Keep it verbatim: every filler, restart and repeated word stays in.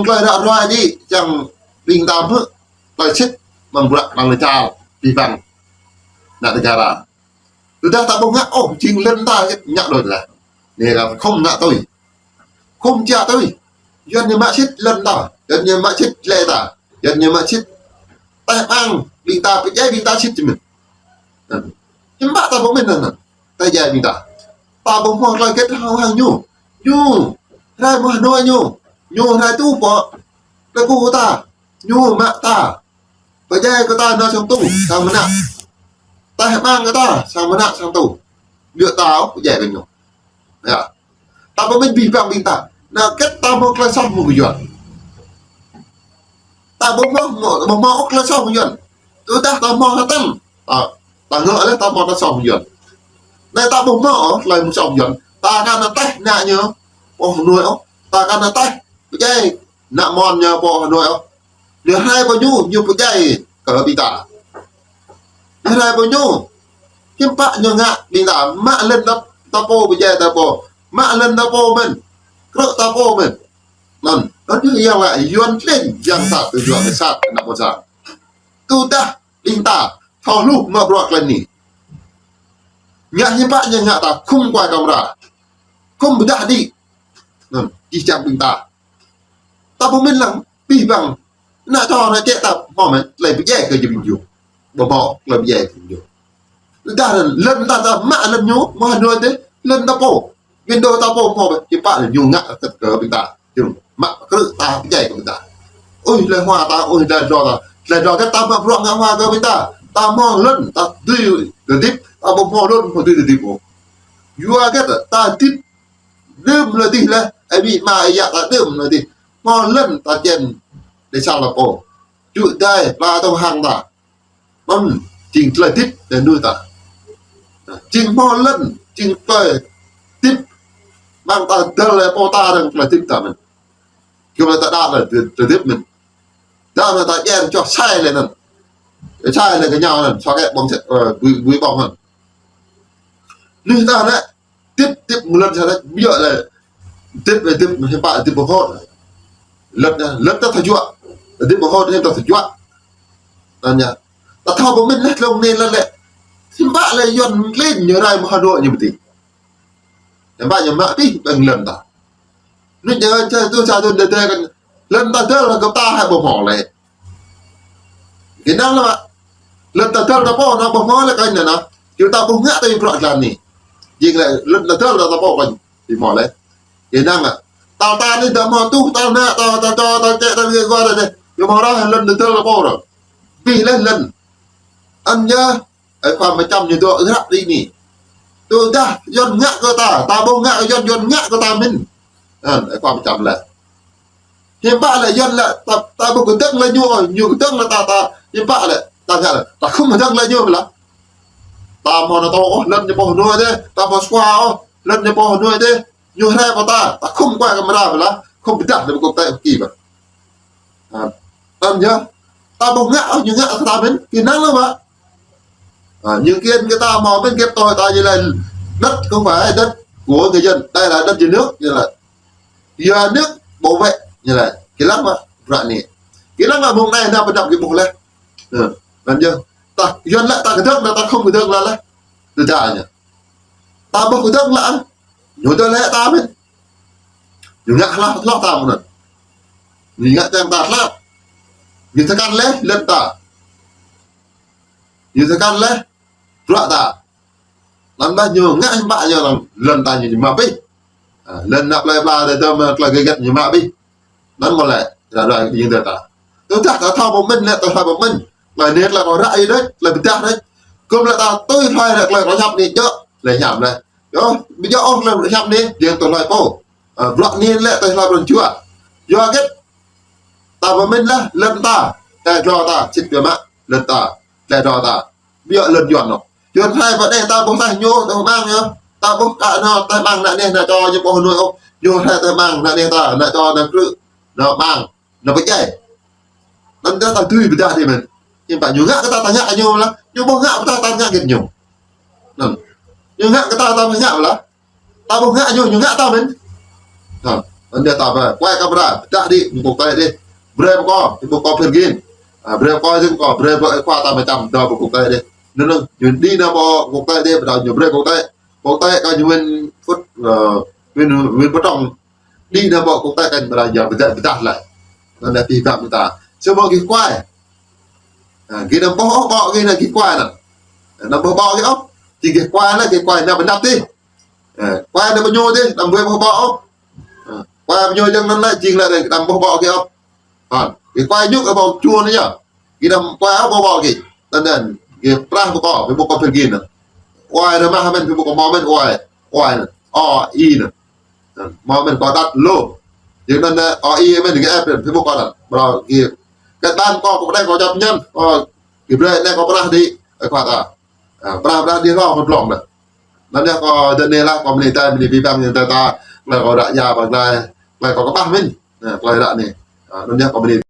Tơlơi ră ruai anai, čang ƀing ta hmư̆ tơlơi sĭt mơ̆ng bruă ƀing lĕ čar ƀing ƀing ană negara. Tơdah ta ƀu ngă ôh, jing lŏn ta ngă đôč lah. Anai lah khŏm ngă tui. Khŏm čă tui. Yuan ñu mă sĭt lŏn ta. Yuan ñu mă sĭt lĕ ta. Yuan ñu mă sĭt tơhmang ƀing ta, pơdjai ƀing ta sĭt čơmĭn. Hiư̆m pă ta ƀu mĭn anŭn. Tơdjai ƀing ta. Ta ƀu hmâo tơlơi hơget hăng ñu. Ñu rai mơ̆ng Hà Nội ñu. Ñu rai tŭ pơ tơgŭ ta. Ñu mă ta. Pơdjai kơ ta nao sang tŭ, sang mơnă. Tơhmang kơ ta, sang mơnă, sang tŭ. Biă ta ôh, pơdjai kơ ñu. Yă. Ta ƀu mĭn abih bang ƀing ta. Anŭn hơget ta hmâo tơlơi soh mơ̆ng Yuan. Ta ƀu hmâo, ƀu hmâo ôh tơlơi soh mơ̆ng Yuan. Tơdah ta hmâo hơtăn. Ta, ta ngă lĕ ta hmâo tơlơi soh mơ̆ng Yuan. Anai ta ƀu hmâo ôh tơlơi soh mơ̆ng Yuan. Ta kăn tơl ană ñu pơ Hà Nội ôh. Ta kăn tơl pơdjai ană mơnuih ñu pơ Hà Nội ôh. Ñu rai pơ ñu, ñu pơdjai kơ ƀing ta. Ñu rai pơ ñu. Hiư̆m pă ñu ngă ƀing ta, mă lŏn ta, ta pô pơdjai ta pô. Mă lŏn ta pô mơ̆n. Krư̆ ta pô mơ̆n. Anŭn, anŭn ñu yang lĕ Yuan tlĕn, yang sat, tơjuă sat, ană ƀôn sang. Tơdah ƀing ta thâo hluh mă bruă tlĕn anai. Ngă hiư̆m pă ñu ngă ta khŏm kuai kamra. Khŏm pơdah đĭ. Anŭn, čih čang ƀing ta. Ta ƀu mĭn lăng, abih bang. Ană čô ană čĕ ta hmâo mơ̆n, tơlơi pơdjai kơ jing ƀing ñu. Ƀu hmâo, tơlơi pơdjai kơ jing ƀing ñu. Tơdah lŏn ta, ta mă lŏn ñu, mơ̆ng Hà Nội dêh, lŏn ta pô. Ƀing đôč ta pô hmâo, hiư̆m pă lĕ ñu ngă kơ, kơ ƀing ta. Ñu mă krư̆ ta, pơdjai kơ ƀing ta. Ôi, tơlơi hua ta, ôi, tơlơi dro ta. Tơlơi dro kơ ta mă bruă ngă hua kơ ƀing ta. Ta hmâo lŏn, ta dưi tơdip, ta ƀu hmâo lŏn, ƀu dưi tơdip ôh. Yua kơ ta, ta hơdip, đưm lĕ dih lĕ, ơi amĭ ama ơi yă ta đưm lĕ dih. Hmâo lŏn ta čem, đe sa la pô. Čư̆ đai, pla tông hăng ta. Anŭn, jing tơlơi hơdip tơ mơnuih ta. Jing hmâo lŏn, jing tơlơi hơdip. Mơ̆ng ta dơ̆l lĕ pô ta dơ̆ng tơlơi hơdip ta mơ̆n. Kơ ta đa lĕ tơlơi hơdip mơ̆n. Đa mơ̆n ta djơ̆ čoh sai lĕ anŭn. Sai lĕ kơ ñu anŭn, soh kơ ƀơ̆ng sĕt, ơ, bui, bui ƀơ̆ng anŭn. Mơnuih ta anai, hơdip, hơdip mơ̆ng lŏn sa anai, biă lĕ. Hơdip, hơdip, hiư̆m pă hơdip pơhŏt. Lŏn, lŏn ta tơjuă. Hơdip pơhŏt, hơdip ta tơjuă. Anŭn yơh. Ta thâo pơmĭn lĕ, tlông anai lĕ lĕ. Hiư̆m pă lĕ Yuan tlĕn ñu rai mơ̆ng Hà Nội ñu pơtih. Hiư̆m pă ñu mă abih bang lŏn ta. Anŭn ñu čơ tu sa tu đe đe kăn lŏn ta dơ̆l lĕ gơ̆p ta hă ƀu hmâo lĕ. Kơnang lĕ mă. Lŏn ta dơ̆l ta pô anŭn ƀu hmâo lĕ kăn anŭn. Yua ta ƀu ngă tui bruă jơlan anai. Jing lĕ lŏn ta dơ̆l ta pô kăn ƀu hmâo lĕ. Kơnang lĕ. Ta ta anai ta hmâo tuh, ta ană, ta, ta čô, ta čĕ, ta lĕ gua ta dêh. Yua hmâo ră lŏn ta dơ̆l ta pô ră. Abih lĕ lŏn. Anŭn yơh. Ơi khua mơčăm ñu dŏ hră rĭ anai. Tơdah Yuan ngă kơ ta, ta ƀu ngă kơ Yuan, Yuan ngă kơ ta mơ̆n. Anŭn, ơi khua mơčăm lĕ. Hiư̆m pă lĕ Yuan lĕ, ta, ta ƀu kơdơ̆ng lĕ ñu, ñu kơdơ̆ng lĕ ta, ta, hiư̆m pă lĕ, ta ngă lĕ, ta khŏm kơdơ̆ng lĕ ñu ƀu lah. Ta hmâo NATO ôh, lŏn ñu pơ Hà Nội dêh, ta hmâo sua ôh, lŏn ñu pơ Hà Nội dêh. Ñu rai pơ ta, ta khŏm kuai kamra ƀu lah, khŏm pơdah lĕ ƀu kơ̆p tơ̆ kơki ƀă. Ha. Anŭn yơh, ta ƀu ngă, ñu ngă kơ ta mơ̆n, kơnang lĕ mă. Ha, ñu kiăng kơ ta hmâo mơ̆n, kơ̆p tơ̆ ta ñu lĕ đất không phải đất của người dân, đây là đất nhà nước, ñu lĕ. Nhà nước bảo vệ, ñu lĕ. Kơnang mă, bruă anai. Kơnang mă mơ̆ng anai ană pơdăp kơ ƀuh lĕ. Ha, anŭn yơh. Ta, Yuan lĕ ta kơdơ̆ng, ta khŏm kơdơ̆ng lĕ lĕ. Tơdah ñu. Ta ƀu kơdơ̆ng lĕ. Ñu dŏ lĕ ta mơ̆n. Ñu ngă hloh, hloh ta mơ̆n. Ñu ngă čang ta hloh. Ñu tơkăn lĕ lŏn ta. Ñu tơkăn lĕ bruă ta. Anŭn ƀă ñu ngă hiư̆m pă ñu lŏn, lŏn ta ñu mă abih. Ha, lŏn ană plơi pla ta dŏ mă tơlơi gơget ñu mă abih. Anŭn mơ̆ lĕ, ră ruai ƀing ta. Tơdah ta thâo pơmĭn lĕ, ta thâo pơmĭn. Tơlơi anai tơlơi kâo ră ih đôč, tơlơi pơdah đôč. Kơ̆m lĕ ta tui tơlơi lĕ, tơlơi kâo hiăp anai djơ̆, tơlơi hiăp lĕ. Yơh, ƀu djơ̆ ôh tơlơi hiăp anai, jing tơlơi pô. Ơ, bruă anai lĕ tơlơi hlăp rŏn jua. Yua hơget, ta pơmĭn lĕ, lŏn ta, tơlơi dro ta, sĭt biă mă, lŏn ta, tơlơi dro ta. Biă lŏn Yuan anŭn. Yuan rai pơ anai ta ƀuh tơlơi ñu, tơlơi mang ñu. Ta ƀuh kơ anŭn, tơlơi mang ană anai, ană čô ñu pơ Hà Nội ôh. Ñu rai tơlơi mang ană anai ta, ană čô, ană krư̆, ană mang. Anŭn pơdjai. Anŭn ta, ta dưi pơdah dih mơ̆n. Hiư̆m pă ñu ngă kơ ta, ta ngă kơ ñu lah. Ñu ƀu ngă kơ ta, ta ngă kơ ñu. Anŭn. Ñu ngă kơ ta, ta ngă lah. Ta ƀu ngă ñu, ñu ngă ta mơ̆n. Ha. Anŭn yơh ta pơkuai kơ ƀră, pơtă đĭ, ƀu kơ tơi đĭ. Brơi pơkŏ, ƀu kơ phiên gin. Ă, brơi pơkŏ đĭ, pơkŏ, brơi pơkŏ, ta mă čăm, dŏ ƀu kơ tơi đĭ. Anŭn, anŭn, ñu đĭ nao ƀu kơ tơi đĭ, ƀu đao ñu brơi kơ tơi. Kơ tơi kơ ñu win phŭt, ă, win, win pơtŏng. Đĭ nao ƀu kơ tơi kơ ƀră yơh, pơtă, pơtă laih. Anŭn yơh pơhiăp mơ̆ng ta. Samơ̆ gih kuai. Ă, gih anăm ƀuh ôh ƀô̆ gih anŭn gih kuai anŭn. Anăm ƀuh ƀô̆ gih ôh. Či gih kuai anŭn, gih kuai anŭn pơnăp tih. Ă, kuai anŭn pơñu tih, anăm ƀuh ƀô̆ ôh. Ă, kuai pơñu jing anŭn lĕ, jing lĕ, anăm ƀuh ƀô̆ gih ôh. Hă, gih kuai ñŭk ƀô̆ čun yơh. Gih anăm kuai ƀô̆ ƀô̆ gih. Anŭn, anŭn, gih prah pơkŏ, ƀu kơ phiên gin anŭn. Kuai anŭn mă mơ̆n, ƀu kơ mơ̆ mơ̆n, kuai. Kuai anŭn. Ơ, i anŭn. Ă, mơ̆ mơ̆n kơ đăt lu. Jing anŭn, ơ, i mơ̆n gih ĕp, ƀu kơ đăt. Ƀrô gih. Kơ đan kơ, kơ pơdai kơ jăp ñăn. Ơ, gih brơi anai kơ prah đĭ. Ơ, kuat ă. Ă, prah, prah đĭ rŏ kơ blŏng anŭn. Anŭn yơh kơ dơ̆ng anai lah, kơ mơ̆ng anai ta, mơ̆ng anai pơhiăp mơ̆ng anai ta, tơlơi kơ ƀră yơh, ƀă tơlơi, tơlơi kơ kơƀah mơ̆n. Ă, tơlơi ră anai. Ă, anŭn yơh kơ mơ̆ng anai.